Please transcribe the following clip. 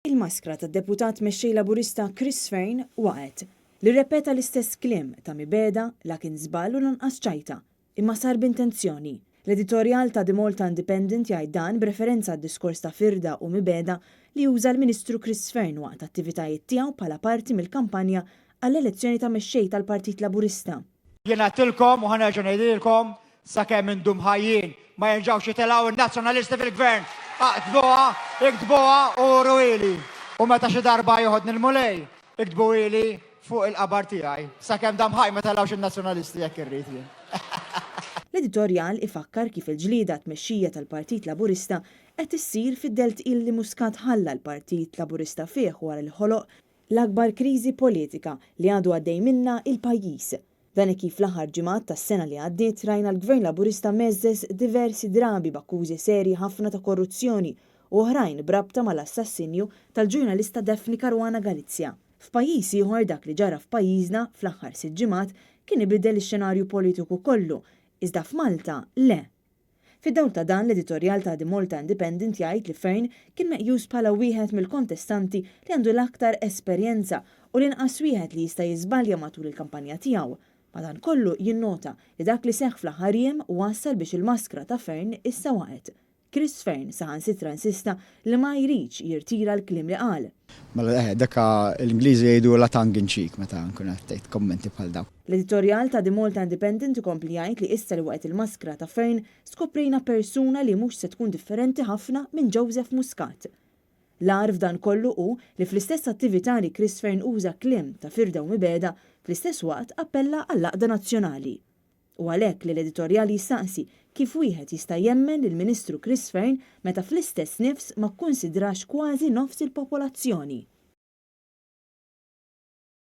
Il-maskra tad-Deputat Mexxej Laburista Chris Fearne waqgħet. Li rrepeta l-istess kliem ta' mibegħda la kien żball u lanqas ċajta, imma sar b'intenzjoni. L-editorjal ta' The Malta Independent jgħid dan b'referenza għad-diskors ta' firda u mibegħda li uża l-Ministru Chris Fearne waqt attivitajiet tiegħu bħala parti mill-kampanja għall-elezzjoni ta' Mexxej tal-Partit Laburista. Jien għedtilkom u ħa nerġa' ngħidilkom, sakemm indum ħajjin ma jerġgħux jitilgħu n-Nazzjonalisti fil-Gvern. Aqtbuha, iktbuha u uruhieli. U meta xi darba joħodni l-Mulej, iktbuhieli fuq il-qabar tiegħi. Sakemm dam ħaj ma telgħux in-Nazzjonalisti jekk irrid jien. L-editorjal ifakkar kif il-ġlieda għat-tmexxija tal-Partit Laburista qed issir fid-dell tqil li Muscat ħalla l-Partit Laburista fih wara li ħoloq l-akbar kriżi politika li għadu għaddej minnha il-pajjiż. Dan hekk kif fl-aħħar ġimgħat tas-sena li għaddiet rajna l-Gvern Laburista mheżżeż diversi drabi b'akkużi serji ħafna ta' korruzzjoni u oħrajn b'rabta mal-assassinju tal-ġurnalista Daphne Caruana Galizia. F'pajjiż ieħor dak li ġara f'pajjiżna fl-aħħar sitt ġimgħat kien ibiddel ix-xenarju politiku kollu, iżda f'Malta le. Fid-dawl ta' dan, l-editorjal ta' The Malta Independent jgħid li Fearne kien meqjus bħala wieħed mill-kontestanti li għandu l-aktar esperjenza u l-inqas wieħed li jista' jiżbalja matul il-kampanja tiegħu. Madankollu jinnota li dak li seħħ fl-aħħar jiem wassal biex il-maskra ta' Fearne issa waqgħet. Chris Fearne saħansitra insista li ma jridx jirtira l-kliem li qal. Mela eħe, dak l-Ingliżi jgħidulha tongue in cheek meta nkun qed tgħid kummenti bħal dawn. L-editorjal ta' The Malta Independent ikompli jgħid li issa li waqgħet il-maskra ta' Fearne, skoprejna persuna li mhux se tkun differenti ħafna minn Joseph Muscat. L-agħar f'dan kollu hu li fl-istess attività li Chris Fearne uża kliem ta' firda u mibegħda, fl-istess waqt appella għall-għaqda nazzjonali. Hu għalhekk li l-editorjal jistaqsi kif wieħed jista' jemmen lill-Ministru Chris Fearne meta fl-istess nifs ma kkunsidrax kważi nofs il-popolazzjoni.